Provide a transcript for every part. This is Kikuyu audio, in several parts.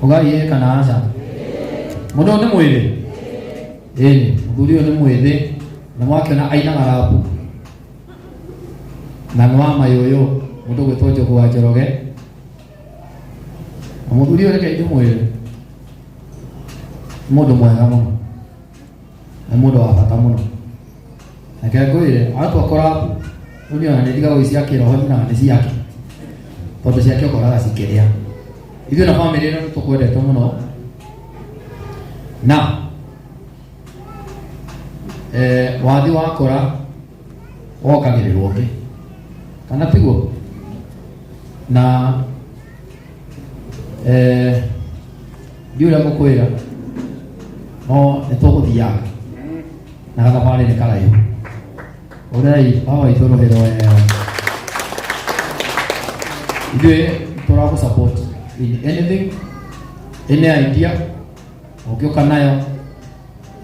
Ugai ĩ kana aca? Mũndũ ũyũ nĩ mwĩthĩ? Ĩni, mũthuri ũyũ nĩ mwĩthĩ na mwakĩona ainaga rapu na nĩ wa mayũyũ, mũndũ ũgwĩtwo Njogu wa Njoroge. Na mũthuri ũyũ reke ndĩmwĩre, nĩ mũndũ mwega mũno, nĩ mũndũ wa bata mũno. Reke ngwĩre, atua kũrapu, rĩu niĩ ona nĩ ndigagwo ici cia kĩroho nyinaga nĩ ciake, tondũ ciake ũkoraga cikĩrĩa. Ithuĩ na bamĩrĩ ĩno nĩ tũkwendete mũno na wathi wakũra wongagĩrĩrwo ũngĩ, kana tiguo? Na ndiũĩ ũrĩa ngũkwĩra, no nĩ tũgũthiaga na gathabarĩ nĩ karaihu. Ũrei baba witũ rũhĩ rwega, ithuĩ tũragũ support in anything, any idea ũngĩũka nayo,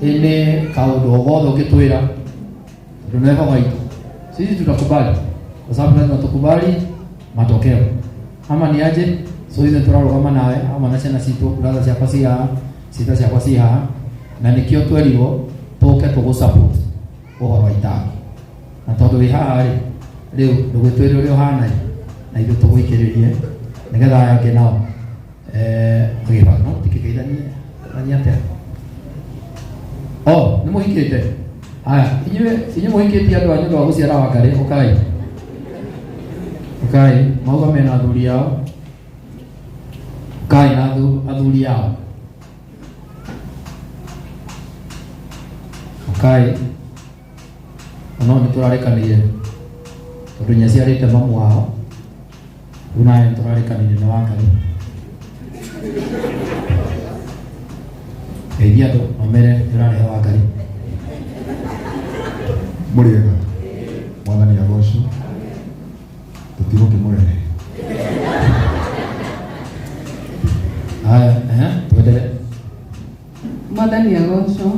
any kaũndũ o gothe ũngĩtwĩra, tondũ nĩwe baba witũ, sisi tutakubali kwa sababu lazima tukubali matokeo ama ni aje. So ithuĩ tũrarũgama nawe hamwe na ciana citũ, brother ciakwa ci haha, sister ciakwa ci haha, na nĩkĩo twerirwo tũke tũgũ support ũhoro wa itangi, na tondũ wĩ haha rĩ, rĩu ndũgĩtwĩre ũrĩa ũhana ĩ, na ithuĩ tũgũikĩrĩrie nĩgetha aya angĩ nao magĩbanga. No mũtikĩgeithanie geithanie atĩa? Oh, nĩ mũhikĩte? Haya, inyuĩ mũhikĩtie andũ a nyũmba wa gũciara Wangarĩ, ũkai ũkai mauga mena athuri ao, ũkai na athuri ao, ũkai. No nĩ tũrarĩkanĩire tondũ nĩaciarĩte mamu wao, rĩu nawe nĩ tũrarĩkanĩire nĩ Wangarĩ. Geithia andũ mamere nĩ ũrarehe Wangarĩ. Mũrĩega, mwathani agocwo. Tũtigũkĩmũrehe. Haya, ehe, tuendelee. Mwathani agocwo,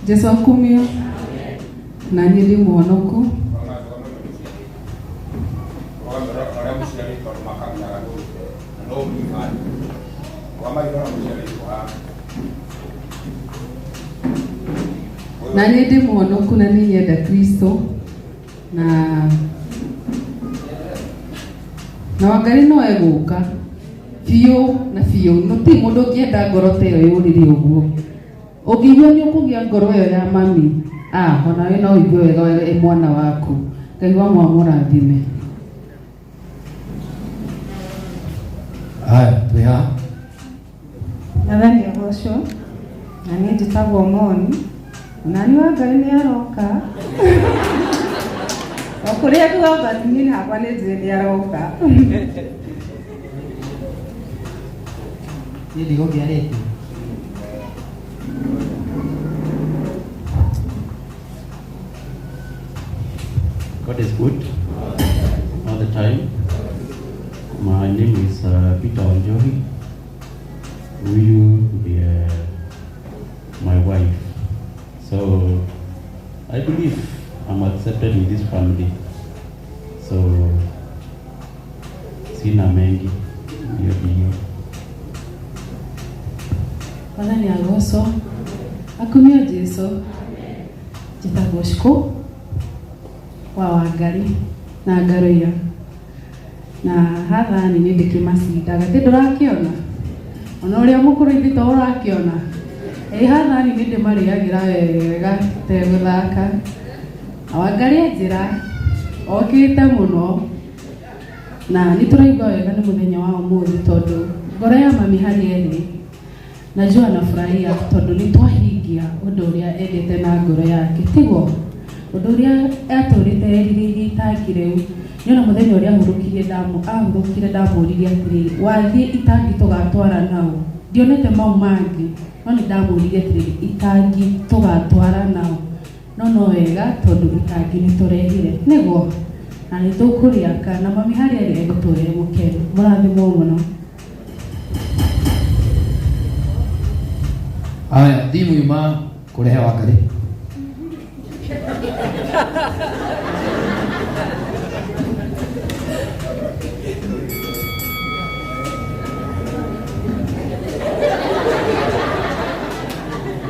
Jesu akumio, na niĩ ndĩ mũhonoku. Na niĩ ndĩ mũhonoku na nĩ nyenda Kristo na Wangarĩ no egũka biũ na biũ. No ti mũndũ ũngĩenda ngoro ta ĩyo yũrĩre ũguo. Ũngĩigua nĩ ũkũgĩa ngoro ĩyo ya mami, ah, onawe no ũigue wega wĩ mwana waku. Ngai wa mwamũrathime. Haya, twĩ haha. Mwathani agocwo, na niĩ njĩtagwo Moni, na niĩ wa Ngai nĩ aroka. O kũrĩa ndugaga but niĩ hakwa nĩ njũĩ nĩ aroka. Niĩ ndigũkĩarĩtie. God is good all the time. My name is Peter Wanjohi. Huyu ndiye my wife. So I believe I'm accepted in this family. So sina mengi, ndio hiyo. Mwathani agocwo, akumio Jesu. Njĩtagwo Shiko wa Wangarĩ na Ngaruiya, na hathani nĩ ndĩkĩmacindaga, ti ndũrakĩona ona ũrĩa mũkũrũ ithe to ũrakĩona ĩ hathani nĩ ndĩmarĩagĩra wega tegũthaka. Na Wangarĩ anjĩra okĩte mũno na nĩ tũraigua wega nĩ mũthenya wa ũmũthĩ, tondũ ngoro ya mami harĩa ĩrĩ najua anafurahia, tondũ nĩ twahingia ũndũ ũrĩa endete na ngoro yake, tiguo ũndũ ũrĩa atũrĩte erirĩirie itangi rĩu. Nĩona mũthenya ũrĩa ahurũkirie ahurũkire, ndamũririe atĩrĩrĩ, wathiĩ itangi tũgatwara nao, ndionete mau mangĩ, no nĩ ndamũririe atĩrĩrĩ, itangi tũgatwara nao? No no wega tondũ itangi nĩ tũrehire, nĩguo na nĩ tũkũrĩaka, na mami harĩa arĩ egũtũra e mũkenu. Mũrathimwo mũno. Haya, thimu yuma kũrehe Wangarĩ.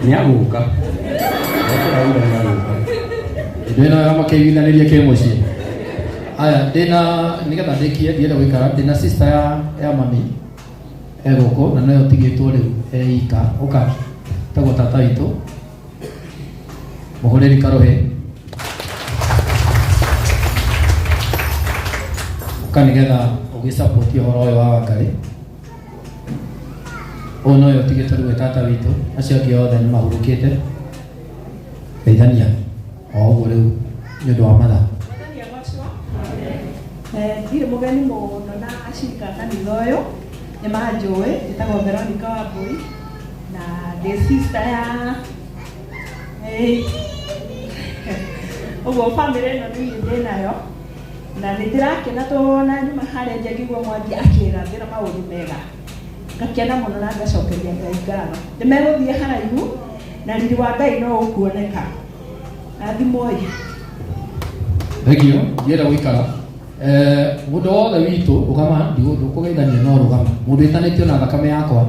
Nĩ agũka. Ekũraura nĩ agũka. Ndĩ na makĩiguithanĩrie kĩ mũciĩ. Aya, ndĩna nĩgetha ndĩkie ndienda gũikara, ndĩna sister ya mami e gũkũ na noyo tigĩtwo rĩu e ika. Ũka tagwo tata witũ mũhũrĩri karũhĩ. Ũka nĩgetha ũgĩsupport ũhoro ũyũ wa Wangarĩ. Ũyũ noyo tigĩtwo rĩu e tata witũ, acio angĩ othe nĩ mahurũkĩte. Geithania o ũguo rĩu nĩ ũndũ wa mathaa. Mwathani agocwo. Ndirĩ mũgeni mũno na acirika a kanitha ũyũ nĩ manjũĩ, njĩtagwo Veronica Wambui na ndĩ sister ya ũguo bamĩrĩ ĩno nĩ niĩ ndĩ nayo na nĩ ndĩrakena tondũ nyuma harĩa nja ngĩigua Mwangi akĩrathĩra maũndũ mega, ngakena mũno na ngacokeria Ngai ngatho. Nĩ megũthiĩ haraihu na riri wa Ngai no ũkuoneka. Rathimwoi. Thank you. Ndienda gũikara. Mũndũ wothe witũ rũgama, ndũkũgeithania no rũgama. Mũndũ wĩtanĩtio na thakame yakwa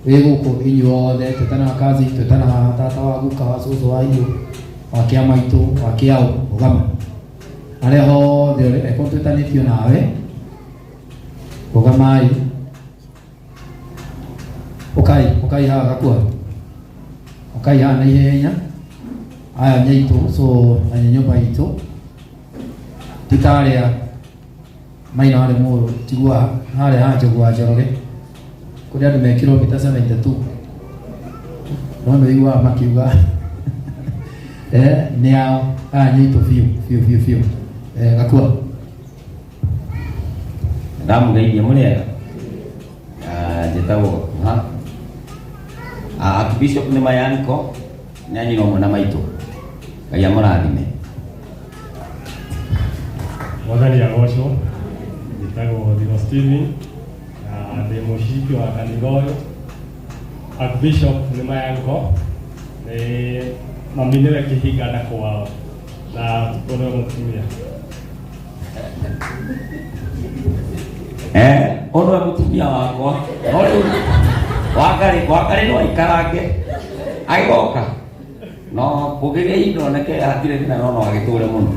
wĩ gũkũ inyuothe, twĩtanaga kazi, twĩtanaga tata wa guka wa cũcũ wa inyũ wa kĩama itũ wa kĩao, rũgama. Arĩa hothe ũrĩ, angĩkorwo twĩtanĩtio nawe, rũgamai. Ũkai, ũkai haha gakua. Ũkai haha na ihenya. Aya nĩ aitũ, so na nĩ nyũmba itũ. Ti ta arĩa maina harĩ mũrũ, tigua harĩa ha Njogu wa Njoroge. Kũrĩa andũ me kilomita 72. No nĩ ũiguaga makiuga nĩ ao, aya nĩ aitũ biũ biũ biũ biũ. Gakua. Ndamũgeithia mũrĩega. Njĩtagwo Gakuha. Archbishop nĩ Mayanko, nĩ anyina ũmwe na maitũ. Ngai amũrathime. Mwathani agocwo. Njĩtagwo Thiro Steven na ndĩ mũciriki wa kanitha ũyũ. Archbishop nĩ Mayanko, nĩ mami nĩwe kĩhinga nda kwao na ũrĩa mũtumia. Ũndũ wa mũtumia wakwa no rĩu Wangarĩ no aikarange agĩgoka no kũngĩgĩa ihinda oneke hatirĩ thĩna no no agĩtũre mũno.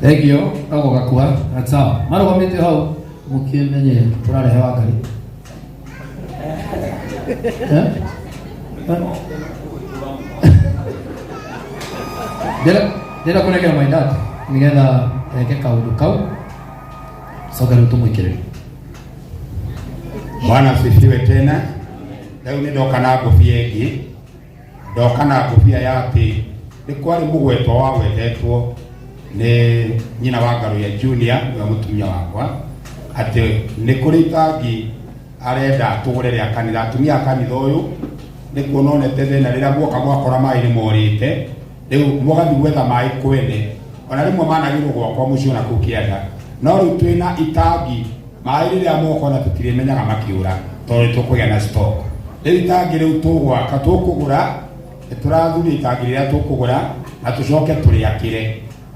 Thank you. Nogo gakua. That's sawa. Marũgamĩte hau mũkĩmenye tũrarehe Wangarĩ. Ndĩrenda kũnengera my dad nĩgetha eke kaũndũ kau coke rĩu tũmũikĩrĩrie. Bwana asifiwe tena. Rĩu nĩ ndoka na ngũbia ĩngĩ, ndoka na ngũbia ya atĩ nĩ kwarĩ mũgwetwa wagwetetwo nĩ nyina wa Ngaruiya Junior, nĩwe mũtumia wakwa, atĩ nĩ kũrĩ itangi arenda tũgũre rĩa kanitha. Atumia a kanitha ũyũ nĩ kuona onete thĩna rĩrĩa guoka mwakora maĩ nĩ morĩte, rĩu mũgathiĩ gwetha maĩ kwene, ona rĩmwe managĩrwo gwakwa mũciĩ ona kũu kĩanda, no rĩu twĩna itangi maĩ rĩrĩa moka ona tũtirĩmenyaga makĩũra tondũ nĩ tũkũgĩa na stock. Rĩu itangi rĩu tũgwaka tũkũgũra, nĩ tũrathuria itangi rĩrĩa tũkũgũra na tũcoke tũrĩakĩre,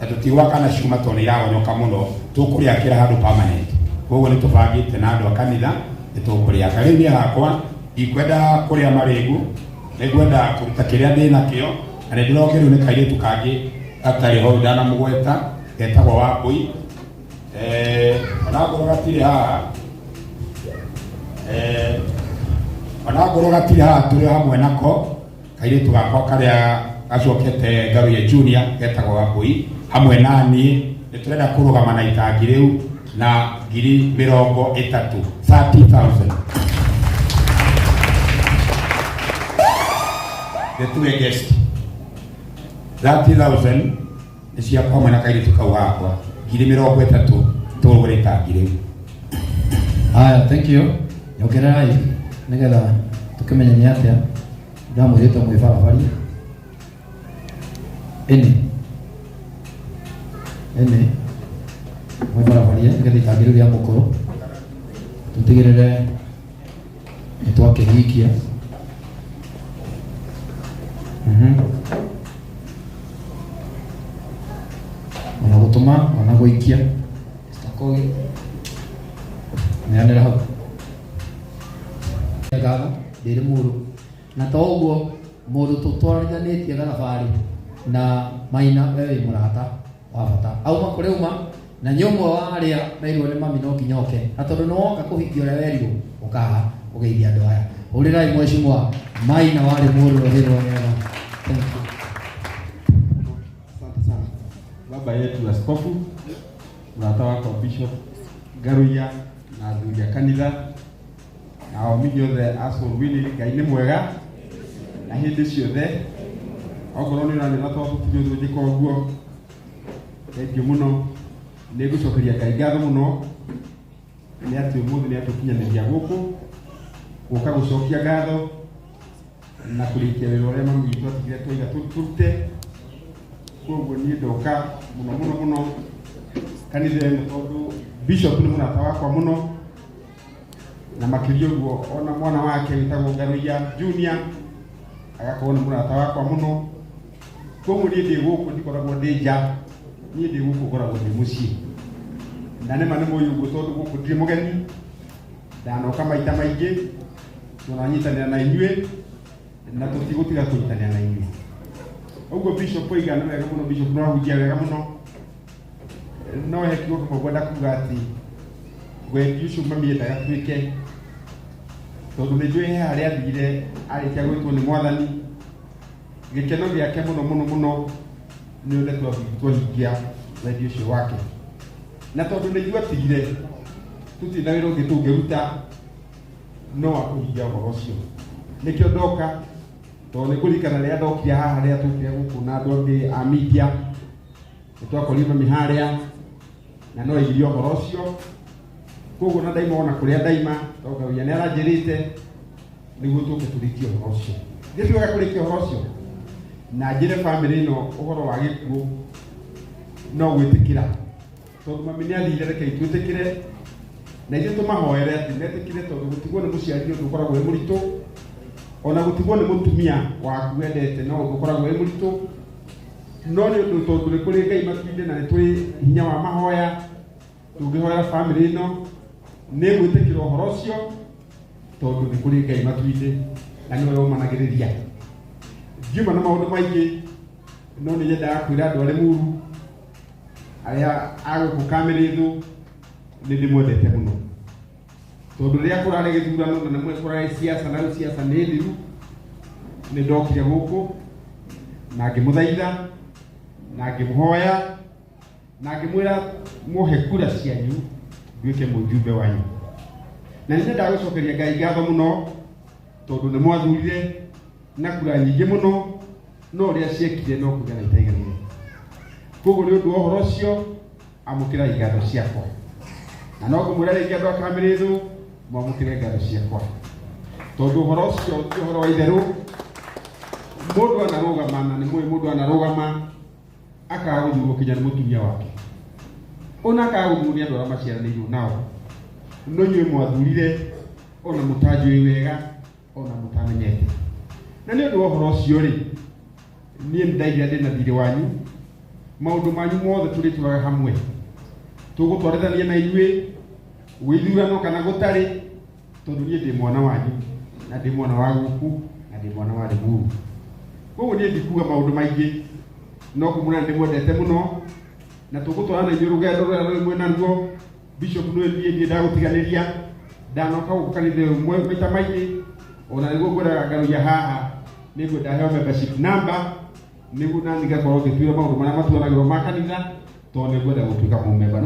na tũtigwaka na cuma tondũ nĩ iragonyoka mũno, tũkũrĩakĩra handũ permanent. Koguo nĩ tũbangĩte na andũ a kanitha nĩ tũkũrĩaka. Rĩu niĩ hakwa ndikwenda kũrĩa marĩgu, nĩ ngwenda kũruta kĩrĩa ndĩ nakĩo, na nĩ ndĩrokĩrwo nĩ kairĩtu kangĩ gatarĩ ho ndanamũgweta, getagwo Wambui. Ona ngorwo gatirĩ haha, ona ngorwo gatirĩ haha tũrĩ hamwe nako, kairĩtu gakwa karĩa gacokete Ngaruiya Junior getagwo Wambui, hamwe na niĩ nĩ tũrenda kũrũgama na itangi rĩu na 30,000, 30,000. The two guest 30,000 nĩ ciakwa hamwe na kairĩtu kau gakwa, 30,000 tũgũre itangi rĩu. Haya, thank you. Nyongererai nĩgetha tũkĩmenye nĩ atĩa ndamwĩrĩte mwĩbarabarie. Ĩnĩ ĩnĩ mwĩbarabarie nĩgetha itangi rĩu rĩa mũkũrũ tũtigĩrĩre nĩ twakĩhingia. Ona gũtũma ona gũikia. Mr. Kogi neanĩra hau. Ngatho ndĩrĩ mũru. Na to ũguo mũndũ tũtwarithanĩtie gathabarĩ na Maina, we wĩ mũrata wa bata auma kũrĩ uma, na nĩ ũmwe wa arĩa merirwo nĩ mami no nginya oke, na tondũ nĩ woka kũhingia ũrĩa werirwo ũkaha ũgeithia andũ aya. Hũrĩrai mheshimiwa Maina warĩ mũrũ rũhĩ rwa wega. Thank you. Asante sana baba yetu askofu, mũrata wakwa Bishop Ngaruiya na athuri a kanitha na aumini othe a Soul Winning. Ngai nĩ mwega na hĩndĩ ciothe. Okorwo nĩ ũranyona to tũtirĩ ũndũ njĩka ũguo, thengiũ mũno. Nĩ ngũcokeria Ngai ngatho mũno nĩ atĩ ũmũthĩ nĩ atũkinyanĩria gũkũ gũka gũcokia ngatho na kũrĩkia wĩra ũrĩa mami witũ atigire twaiga tũrute. Koguo niĩ ndoka mũno mũno mũno kanitha ĩno tondũ Bishop nĩ mũrata wakwa mũno, na makĩria ũguo ona mwana wake wĩtagwo Ngaruiya Junior agakorwo nĩ mũrata wakwa mũno. Koguo niĩ ndĩ gũkũ ndikoragwo ndĩ nja, niĩ ndĩ gũkũ ngoragwo ndĩ mũciĩ, na nĩma nĩ mũĩ ũguo tondũ gũkũ ndirĩ mũgeni, ndanoka maita maingĩ, tũranyitanĩra na inyuĩ na tũtigũtiga kũnyitanĩra na inyuĩ. Ũguo Bishop oiga nĩ wega mũno, Bishop no ahunjia wega mũno, no he kiugo kĩmwe ngwenda kuga atĩ wendi ũcio mami endaga twĩke, tondũ nĩ njũĩ he harĩa athire arĩkia gwĩtwo nĩ mwathani, gĩkeno gĩake mũno mũno mũno nĩ ũrĩa twahingia wendi ũcio wake. Na tondũ nĩ ithuĩ atigire, tũtirĩ na wĩra ũngĩ tũngĩruta no wa kũhingia ũhoro ũcio. Nĩkĩo ndoka, tondũ nĩ ngũririkana rĩrĩa ndokire haha, rĩrĩa tũkire gũkũ na andũ angĩ a media, nĩ twakorire mami harĩa na no aigire ũhoro ũcio. Koguo na ndaima ona kũrĩa ndaima, tondũ Ngaruiya nĩ aranjĩrĩte nĩguo tũke tũrĩkie ũhoro ũcio. Githĩ ti wega kũrĩkia ũhoro ũcio? Na njĩre bamĩrĩ ĩno ũhoro wa gĩkuũ no gwĩtĩkĩra, tondũ mami nĩ athire, rekei twĩtĩkĩre na ithuĩ tũmahoere atĩ metĩkĩre, tondũ gũtigwo nĩ mũciari nĩ ũndũ ũkoragwo wĩ mũritũ, ona gũtigwo nĩ mũtumia waku wendete no ũndũ ũkoragwo wĩ mũritũ, no nĩ ũndũ tondũ nĩ kũrĩ Ngai matu-inĩ na nĩ tũrĩ hinya wa mahoya, tũngĩhoera bamĩrĩ ĩno nĩ gwĩtĩkĩra ũhoro ũcio, tondũ nĩ kũrĩ Ngai matu-inĩ na nĩwe ũmanagĩrĩria. Ngiuma na maũndũ maingĩ, no nĩ nyendaga kwĩra andũ a Limuru arĩa a gũkũ Kamĩrĩthũ nĩ ndĩmwendete mũno, tondũ rĩrĩa kũrarĩ gĩthurano na nĩmwe kũrarĩ siasa, na rĩu siasa nĩ thiru, nĩ ndokire gũkũ na ngĩmũthaitha na ngĩmũhoya na ngĩmwĩra mũhe kura cianyu nduĩke mũjumbe wanyu. Na nĩ nyendaga gũcokeria Ngai ngatho mũno tondũ nĩ mwathurire na kura nyingĩ mũno, no ũrĩa ciekire no kũigana itaiganire. Koguo nĩ ũndũ wa ũhoro ũcio amũkĩrai ngatho ciakwa, na no ngũmwĩra rĩngĩ andũ a Kamĩrĩthũ mwamũkĩre ngatho ciakwa, tondũ ũhoro ũcio ti ũhoro wa itherũ. Mũndũ anarũgama, na nĩ mũĩ mũndũ anarũgama akaga gũthurwo kinya nĩ mũtumia wake, ona akaga gũthurwo nĩ andũ arĩa maciaranĩirwo nao, no inyuĩ mwathurire ona mũtanjũĩ wega ona mũtamenyete. Na nĩ ũndũ wa ũhoro ũcio rĩ, niĩ nĩ ndaigire ndĩ na thirĩ wanyu, maũndũ manyu mothe tũrĩtwaraga hamwe, tũgũtwarithania na inyuĩ gwĩthurano kana gũtarĩ, tondũ niĩ ndĩ mwana wanyu na ndĩ mwana wa gũkũ na ndĩ mwana wa Limuru. Koguo niĩ ndikuga maũndũ maingĩ, no kũmwĩra nĩ ndĩmwendete mũno na tũgũtwarana na inyuĩ rũgendo rũrĩa rũrĩ mwĩ naruo. Bishop nĩwe niĩ ndirĩ ndagũtiganĩria, ndanoka gũkũ kanitha ũmwe maita maingĩ, ona nĩguo ngwendaga Ngaruiya haha nĩguo ndaheo membership number nĩguo nani ngakorwo ngĩtuĩra maũndũ marĩa matuanagĩrwo ma kanitha, tondũ nĩ ngwenda gũtuĩka mũmemba.